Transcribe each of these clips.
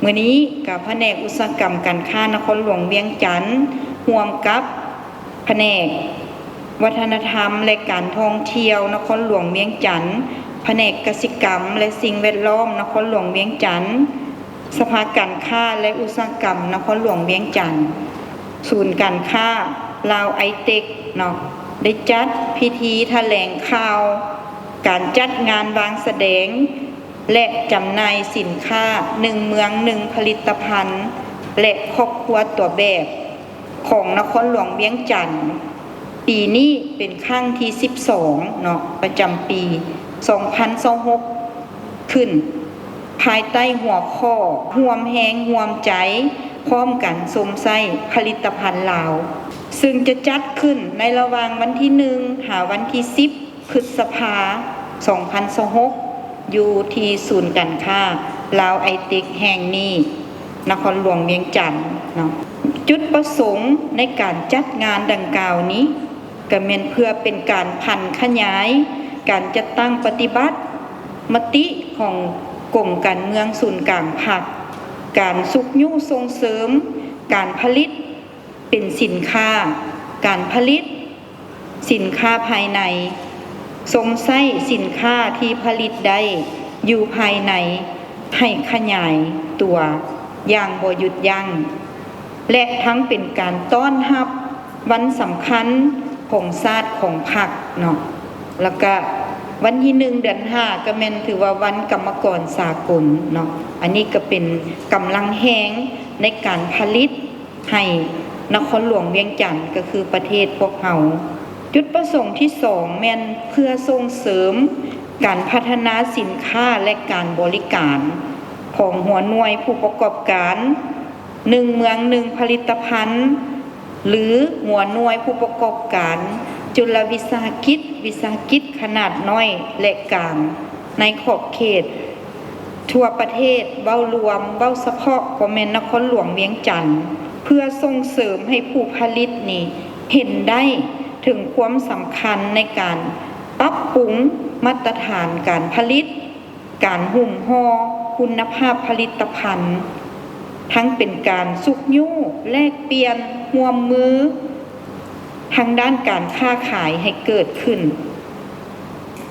ມື້ນີ້ກະພະແນກອຸດສາຫະກຳການຄ້ານະຄອນຫຼວງວຽງຈັນ ຮ່ວມກັບພະແນກວັດທະນະທຳ ແລະ ການທ່ອງທ່ຽວນະຄອນຫຼວງວຽງຈັນ, ພະແນກກະສິກຳ ແລະ ສິ່ງແວດລ້ອມນະຄອນຫຼວງວຽງຈັນ, ສະພາການຄ້າ ແລະ ອຸດສາຫະກຳນະຄອນຫຼວງວຽງຈັນ, ສູນການຄ້າລາວໄອເຕັກເນາະ ໄດ້ຈັດພິທີຖະແຫຼງຂ່າວການຈັດງານວາງສະແດງ ແລະ ຈຳໜ່າຍສິນຄ້າໜຶ່ງເມືອງໜຶ່ງຜະລິດຕະພັນ ແລະ ຄອບຄົວຕົວແບບຂອງນະຄອນຫຼວງວຽງຈັນ. ປີນີ້ເປັນຄັ້ງທີສິບສອງເນາະ ປະຈຳປີສອງພັນຊາວຫົກ ຂຶ້ນ ພາຍໃຕ້ຫົວຂໍ້ ຮ່ວມແຮງຮ່ວມໃຈ ພ້ອມກັນຊົມໃຊ້ຜະລິດຕະພັນລາວ ເຊິ່ງຈະຈັດຂຶ້ນໃນລະຫວ່າງວັນທີໜຶ່ງ ຫາວັນທີສິບ ພຶດສະພາ ສອງພັນຊາວຫົກ ຢູ່ທີ່ສູນການຄ້າລາວໄອເຕັກແຫ່ງນີ້ ນະຄອນຫຼວງວຽງຈັນເນາະ. ຈຸດປະສົງໃນການຈັດງານດັ່ງກ່າວນີ້ ກະແມ່ນເພື່ອເປັນການຜັນຂະຫຍາຍການຈັດຕັ້ງປະຕິບັດມະຕິຂອງກົມການເມືອງສູນກາງພັກ, ການຊຸກຍູ້ສົ່ງເສີມການຜະລິດເປັນສິນຄ້າ, ການຜະລິດສິນຄ້າພາຍໃນ, ຊົມໃຊ້ສິນຄ້າທີ່ຜະລິດໄດ້ຢູ່ພາຍໃນໃຫ້ຂະຫຍາຍຕົວຢ່າງບໍ່ຢຸດຢັ້ງ ແລະ ທັງເປັນການຕ້ອນຮັບວັນສຳຄັນຂອງຊາດຂອງພັກເນາະ. ແລ້ວກະວັນທີໜຶ່ງ ເດືອນຫ້າ ກະແມ່ນຖືວ່າວັນກຳມະກອນສາກົນເນາະ. ອັນນີ້ກະເປັນກຳລັງແຮງໃນການຜະລິດໃຫ້ນະຄອນຫຼວງວຽງຈັນ ກະຄືປະເທດພວກເຮົາ. ຈຸດປະສົງທີສອງ ແມ່ນເພື່ອສົ່ງເສີມການພັດທະນາສິນຄ້າ ແລະ ການບໍລິການຂອງຫົວໜ່ວຍຜູ້ປະກອບການ ໜຶ່ງເມືອງໜຶ່ງຜະລິດຕະພັນ ຫຼື ຫົວໜ່ວຍຜູ້ປະກອບການຈຸລະວິສາຫະກິດ, ວິສາຫະກິດຂະໜາດນ້ອຍ ແລະ ກາງ ໃນຂອບເຂດທົ່ວປະເທດເວົ້າລວມ, ເວົ້າສະເພາະກໍແມ່ນນະຄອນຫຼວງວຽງຈັນ ເພື່ອສົ່ງເສີມໃຫ້ຜູ້ຜະລິດນີ້ເຫັນໄດ້ເຖິງຄວາມສຳຄັນໃນການປັບປຸງມາດຕະຖານການຜະລິດ, ການຫຸ້ມຫໍ່ຄຸນນະພາບຜະລິດຕະພັນ, ທັງເປັນການຊຸກຍູ້ແລກປ່ຽນຮ່ວມມືທາງດ້ານການຄ້າຂາຍໃຫ້ເກີດຂຶ້ນ,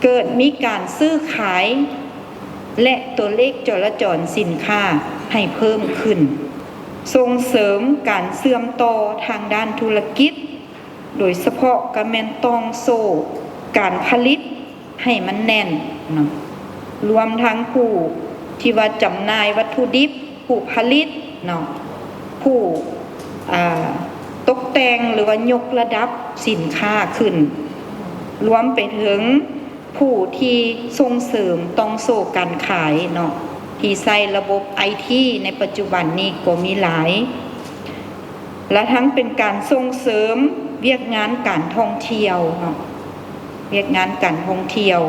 ເກີດມີການຊື້ຂາຍ ແລະ ຕົວເລກຈໍລະຈອນສິນຄ້າໃຫ້ເພີ່ມຂຶ້ນ, ສົ່ງເສີມການເຊື່ອມຕໍ່ທາງດ້ານທຸລະກິດ, ໂດຍສະເພາະກະແມ່ນຕ່ອງໂສ້ການຜະລິດໃຫ້ມັນແໜ້ນເນາະ, ລວມທັງຜູ້ທີ່ວ່າຈຳໜ່າຍວັດຖຸດິບ, ຜູ້ຜະລິດເນາະ, ຜູ້ ອາ ຕົກແຕ່ງ ຫຼືວ່າຍົກລະດັບສິນຄ້າຂຶ້ນ, ລວມໄປເຖິງຜູ້ທີ່ສົ່ງເສີມຕ່ອງໂສ້ການຂາຍເນາະ, ທີ່ໃຊ້ລະບົບໄອທີໃນປັດຈຸບັນນີ້ກໍມີຫຼາຍ. ແລະ ທັງເປັນການສົ່ງເສີມວຽກງານການທ່ອງທ່ຽວເນາະ, ວຽກງານການທ່ອງທ່ຽວ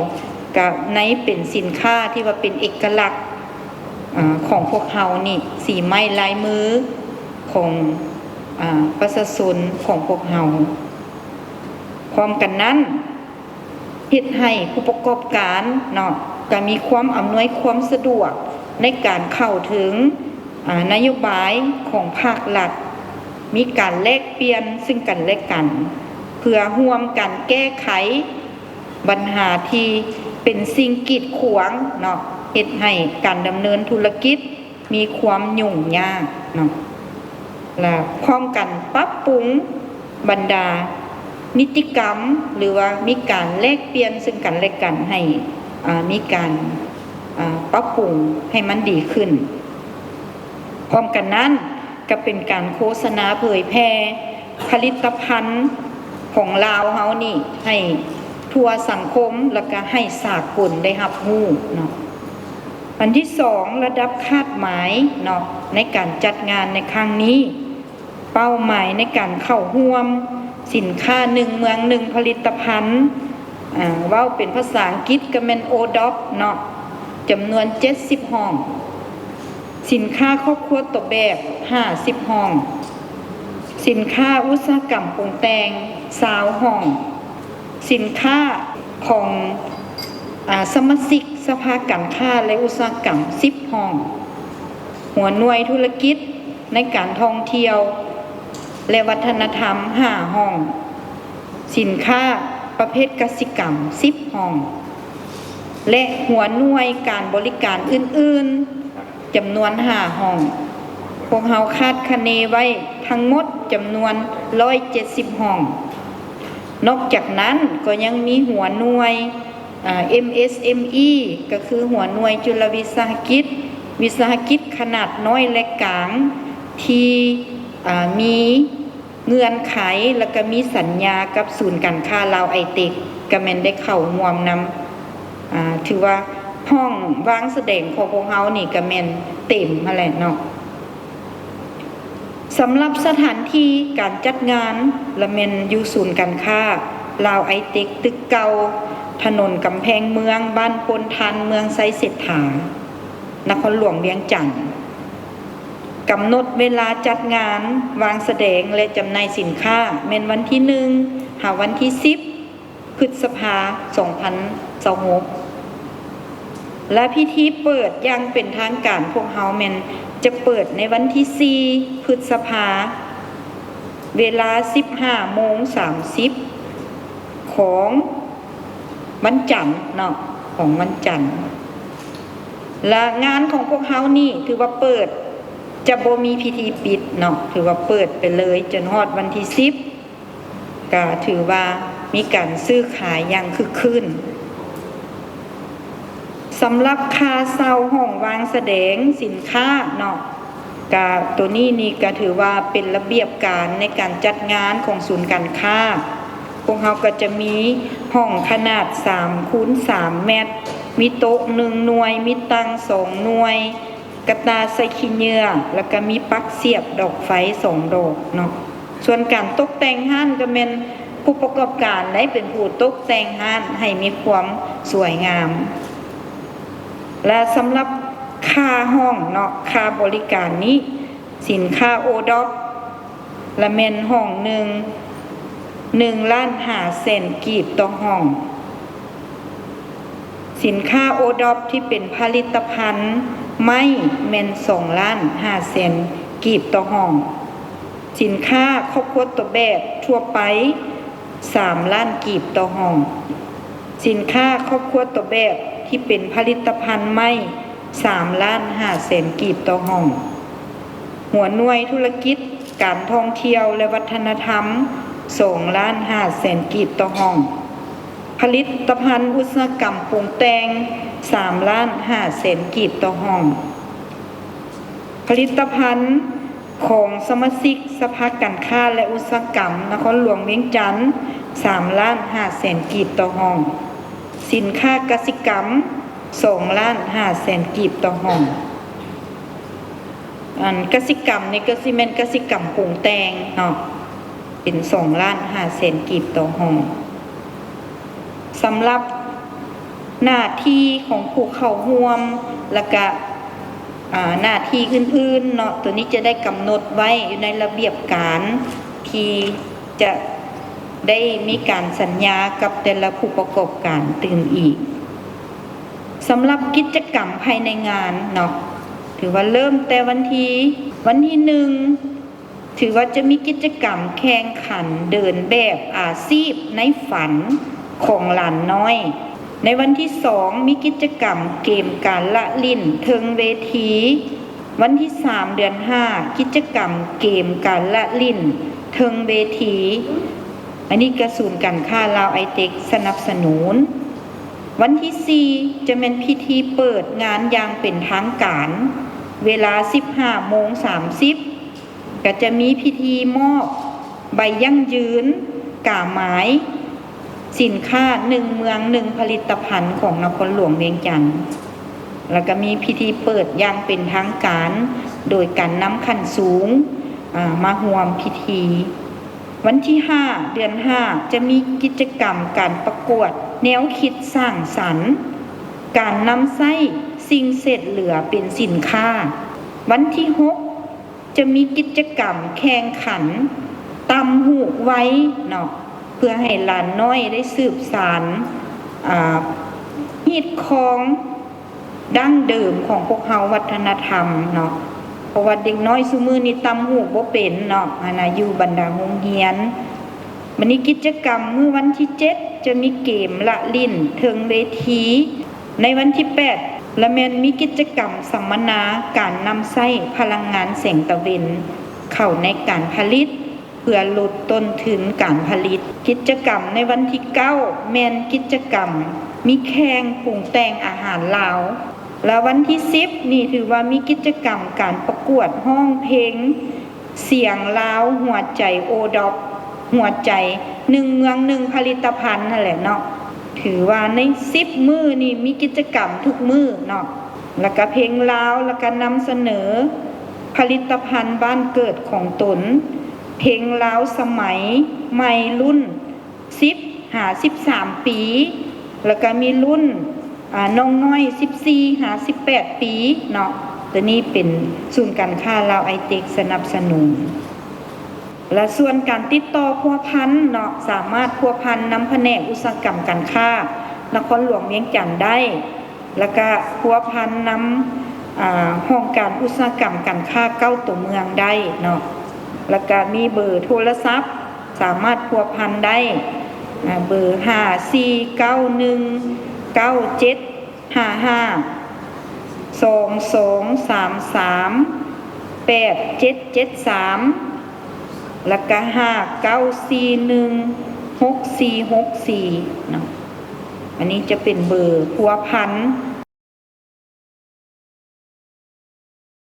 ກະໃນເປັນສິນຄ້າທີ່ວ່າເປັນເອກະລັກ ອາ ຂອງພວກເຮົານີ້, ສີໄມ້ລາຍມືຂອງ ອາ ປະຊາຊົນຂອງພວກເຮົາ. ພ້ອມກັນນັ້ນ ເຮັດໃຫ້ຜູ້ປະກອບການເນາະ ກະມີຄວາມອຳນວຍຄວາມສະດວກໃນການເຂົ້າເຖິງ ອາ ນະໂຍບາຍຂອງພາກລັດ, ມີການແລກປ່ຽນເຊິ່ງກັນແລະກັນ ເພື່ອຮ່ວມກັນແກ້ໄຂບັນຫາທີ່ເປັນສິ່ງກີດຂວາງເນາະ, ເຮັດໃຫ້ການດຳເນີນທຸລະກິດ ມີຄວາມຫຍຸ້ງຍາກເນາະ ແລະ ພ້ອມກັນປັບປຸງບັນດານິຕິກຳ ຫຼືວ່າມີການແລກປ່ຽນເຊິ່ງກັນແລະກັນໃຫ້ ອາ ມີການ ອາ ປັບປຸງໃຫ້ມັນດີຂຶ້ນ. ພ້ອມກັນນັ້ນ ກະເປັນການໂຄສະນາເຜີຍແຜ່ຜະລິດຕະພັນຂອງລາວເຮົານີ້ໃຫ້ທົ່ວສັງຄົມ ແລ້ວກະໃຫ້ສາກົນໄດ້ຮັບຮູ້ເນາະ. ອັນທີສອງ ລະດັບຄາດໝາຍເນາະ ໃນການຈັດງານໃນຄັ້ງນີ້ ເປົ້າໝາຍໃນການເຂົ້າຮ່ວມສິນຄ້າໜຶ່ງເມືອງໜຶ່ງຜະລິດຕະພັນ ອາ ເວົ້າເປັນພາສາອັງກິດກະແມ່ນ ໂອດອບ ເນາະ ຈຳນວນເຈັດສິບຫ້ອງ, ສິນຄ້າຄອບຄົວຕົວແບບຫ້າສິບຫ້ອງ, ສິນຄ້າອຸດສາຫະກຳປຸງແຕ່ງຊາວຫ້ອງ, ສິນຄ້າຂອງ ອາ ສະມາຊິກສະພາການຄ້າ ແລະ ອຸດສາຫະກຳສິບຫ້ອງ. ຫົວໜ່ວຍທຸລະກິດໃນການທ່ອງທ່ຽວ ແລະ ວັດທະນະທຳ ຫ້າຫ້ອງ, ສິນຄ້າປະເພດກະສິກຳ ສິບຫ້ອງ ແລະ ຫົວໜ່ວຍການບໍລິການອື່ນໆ ຈຳນວນ ຫ້າຫ້ອງ. ພວກເຮົາຄາດຄະເນໄວ້ທັງໝົດຈຳນວນ ຮ້ອຍເຈັດສິບຫ້ອງ. ນອກຈາກນັ້ນກໍຍັງມີຫົວໜ່ວຍ ເອັມເອສເອັມອີ ກໍຄືຫົວໜ່ວຍຈຸລະວິສາຫະກິດ, ວິສາຫະກິດຂະໜາດນ້ອຍ ແລະ ກາງ ທີ່ມີເງື່ອນໄຂ ແລ້ວກໍມີສັນຍາກັບສູນການຄ້າລາວໄອເຕັກ ກໍແມ່ນໄດ້ເຂົ້າຮ່ວມນຳ. ຖືວ່າຫ້ອງວາງສະແດງຂອງພວກເຮົານີ້ກໍແມ່ນເຕັມຫັ້ນແຫຼະເນາະ. ສຳລັບສະຖານທີ່ການຈັດງານ ລະແມ່ນຢູ່ສູນການຄ້າລາວໄອເຕັກ ຕຶກເກົ່າ ຖະໜົນກຳແພງເມືອງ, ບ້ານໂພນທັນ, ເມືອງໄຊເສດຖາ, ນະຄອນຫຼວງວຽງຈັນ. ກຳນົດເວລາຈັດງານວາງສະແດງ ແລະ ຈຳໜ່າຍສິນຄ້າ ແມ່ນວັນທີໜຶ່ງ ຫາວັນທີສິບ ພຶດສະພາ ສອງພັນຊາວຫົກ ແລະ ພິທີເປີດຢ່າງເປັນທາງການພວກເຮົາແມ່ນຈະເປີດໃນວັນທີສີ່ ພຶດສະພາ ເວລາສິບຫ້າໂມງສາມສິບ ຂອງວັນຈັນເນາະ, ຂອງວັນຈັນ. ແລະ ງານຂອງພວກເຮົານີ້ຖືວ່າເປີດ, ຈະບໍ່ມີພິທີປິດເນາະ, ຖືວ່າເປີດໄປເລີຍຈົນຮອດວັນທີສິບ ກະຖືວ່າມີການຊື້ຂາຍຢ່າງຄຶກຄື້ນ. ສຳລັບຄ່າເຊົ່າຫ້ອງວາງສະແດງສິນຄ້າເນາະ, ກະໂຕນີ້ນີ້ກະຖືວ່າເປັນລະບຽບການໃນການຈັດງານຂອງສູນການຄ້າ. ພວກເຮົາກໍຈະມີຫ້ອງຂະໜາດສາມຄູນສາມແມັດ, ມີໂຕະໜຶ່ງໜ່ວຍ, ມີຕັ່ງສອງໜ່ວຍ, ກະຕ່າໃສ່ຂີ້ເຫຍື້ອ ແລ້ວກະມີປັກສຽບດອກໄຟສອງດອກເນາະ. ສ່ວນການຕົກແຕ່ງຮ້ານກໍແມ່ນຜູ້ປະກອບການໄດ້ເປັນຜູ້ຕົກແຕ່ງຮ້ານໃຫ້ມີຄວາມສວຍງາມ. ແລະ ສຳລັບຄ່າຫ້ອງເນາະ, ຄ່າບໍລິການນີ້ ສິນຄ້າໂອດອບ ລະແມ່ນຫ້ອງໜຶ່ງ ໜຶ່ງລ້ານຫ້າແສນກີບຕໍ່ຫ້ອງ. ສິນຄ້າໂອດອບທີ່ເປັນຜະລິດຕະພັນໄມ້ແມ່ນສອງລ້ານຫ້າແສນກີບຕໍ່ຫ້ອງ. ສິນຄ້າຄອບຄົວຕົວແບບທົ່ວໄປ ສາມລ້ານກີບຕໍ່ຫ້ອງ. ສິນຄ້າຄອບຄົວຕົວແບບທີ່ເປັນຜະລິດຕະພັນໄມ້ ສາມລ້ານຫ້າແສນກີບຕໍ່ຫ້ອງ. ຫົວໜ່ວຍທຸລະກິດ ການທ່ອງທ່ຽວ ແລະ ວັດທະນະທຳ ສອງລ້ານຫ້າແສນກີບຕໍ່ຫ້ອງ. ຜະລິດຕະພັນອຸດສາຫະກຳປຸງແຕ່ງ ສາມລ້ານຫ້າແສນກີບຕໍ່ຫ້ອງ. ຜະລິດຕະພັນຂອງສະມາຊິກສະພາການຄ້າ ແລະ ອຸດສາຫະກຳນະຄອນຫຼວງວຽງຈັນ ສາມລ້ານຫ້າແສນກີບຕໍ່ຫ້ອງ. ສິນຄ້າກະສິກຳ ສອງລ້ານຫ້າແສນກີບຕໍ່ຫ້ອງ. ອັນກະສິກຳນີ້ກໍຊິແມ່ນກະສິກຳປຸງແຕ່ງເນາະ, ເປັນສອງລ້ານຫ້າແສນກີບຕໍ່ຫ້ອງ. ສຳລັບໜ້າທີ່ຂອງຜູ້ເຂົ້າຮ່ວມ ແລ້ວກະ ອາ ໜ້າທີ່ອື່ນໆເນາະ, ໂຕນີ້ຈະໄດ້ກຳນົດໄວ້ຢູ່ໃນລະບຽບການທີ່ຈະໄດ້ມີການສັນຍາກັບແຕ່ລະຜູ້ປະກອບການຕື່ມອີກ. ສຳລັບກິດຈະກຳພາຍໃນງານເນາະ, ຖືວ່າເລີ່ມແຕ່ວັນທີ ວັນທີໜຶ່ງ ຖືວ່າຈະມີກິດຈະກຳແຂ່ງຂັນເດີນແບບອາຊີບໃນຝັນຂອງຫຼານນ້ອຍ. ໃນວັນທີສອງ ມີກິດຈະກຳເກມການລະຫຼິ້ນເທິງເວທີ. ວັນທີສາມ ເດືອນຫ້າ ກິດຈະກຳເກມການລະຫຼິ້ນເທິງເວທີ. ອັນນີ້ກະສູນການຄ້າລາວໄອເຕັກສະໜັບສະໜູນ. ວັນທີສີ່ ຈະແມ່ນພິທີເປີດງານຢ່າງເປັນທາງການ ເວລາສິບຫ້າໂມງສາມສິບ ກະຈະມີພິທີມອບໃບຢັ້ງຢືນກາໝາຍສິນຄ້າໜຶ່ງເມືອງໜຶ່ງຜະລິດຕະພັນຂອງນະຄອນຫຼວງວຽງຈັນ ແລ້ວກະມີພິທີເປີດຢ່າງເປັນທາງການ ໂດຍການນຳຂັ້ນສູງ ອາ ມາຮ່ວມພິທີ. ວັນທີຫ້າ ເດືອນຫ້າ ຈະມີກິດຈະກຳການປະກວດແນວຄິດສ້າງສັນ ການນຳໃຊ້ສິ່ງເສດເຫຼືອເປັນສິນຄ້າ. ວັນທີຫົກ ຈະມີກິດຈະກຳແຂ່ງຂັນຕຳຫູກໄວເນາະ ເພື່ອໃຫ້ຫຼານນ້ອຍໄດ້ສືບສານ ອາ ຮີດຄອງ ດັ້ງເດີມຂອງພວກເຮົາ ວັດທະນະທຳເນາະ. ເພາະວ່າເດັກນ້ອຍຊຸມື້ນີ້ຕ່ຳຫູບໍ່ເປັນເນາະ ອັນນະ ຢູ່ບັນດາໂຮງຮຽນ. ບັດນີ້ກິດຈະກຳມື້ວັນທີເຈັດ ຈະມີເກມລະຫຼິ້ນເທິງເວທີ, ໃນວັນທີແປດ ລະແມ່ນມີກິດຈະກຳສຳມະນາການນຳໃຊ້ພະລັງງານແສງຕາເວັນເຂົ້າໃນການຜະລິດ ເພື່ອຫຼຸດຕົ້ນທຶນການຜະລິດ. ກິດຈະກຳໃນວັນທີເກົ້າ ແມ່ນກິດຈະກຳມີແຂ່ງປຸງແຕ່ງອາຫານລາວ ລະວັນທີສິບນີ້ຖືວ່າມີກິດຈະກຳການປະກວດຮ້ອງເພງສຽງລາວຫົວໃຈໂອດອບ ຫົວໃຈໜຶ່ງເມືອງໜຶ່ງຜະລິດຕະພັນຫັ້ນແຫຼະເນາະ. ຖືວ່າໃນສິບມື້ນີ້ມີກິດຈະກຳທຸກມື້ເນາະ ລະກະເພງລາວ ລະກະນຳສະເໜີຜະລິດຕະພັນບ້ານເກີດຂອງຕົນ, ເພງລາວສະໄໝໃໝ່ລຸ້ນສິບຫາສິບສາມປີ ລະກະມີລຸ້ນ ອາ ນ້ອງນ້ອຍສິບສີ່ຫາສິບແປດປີເນາະ. ໂຕນີ້ເປັນສູນການຄ້າລາວໄອເຕັກສະໜັບສະໜູນ. ລະສ່ວນການຕິດຕໍ່ພົວພັນເນາະ ສາມາດພົວພັນນຳພະແນກອຸດສາຫະກຳການຄ້ານະຄອນຫຼວງວຽງຈັນໄດ້ ລະກະພົວພັນນຳ ອາ ຫ້ອງການອຸດສາຫະກຳການຄ້າເກົ້າຕົວເມືອງໄດ້ເນາະ. ລະກະມີເບີໂທລະສັບ ສາມາດພົວພັນໄດ້ ອາ ເບີ ຫ້າສີ່ເກົ້າໜຶ່ງເກົ້າເຈັດຫ້າຫ້າ ສອງສອງສາມສາມແປດເຈັດເຈັດສາມ ລະກະ ຫ້າເກົ້າສີ່ໜຶ່ງຫົກສີ່ຫົກສີ່ເນາະ. ອັນນີ້ຈະເປັນເບີພົວພັນ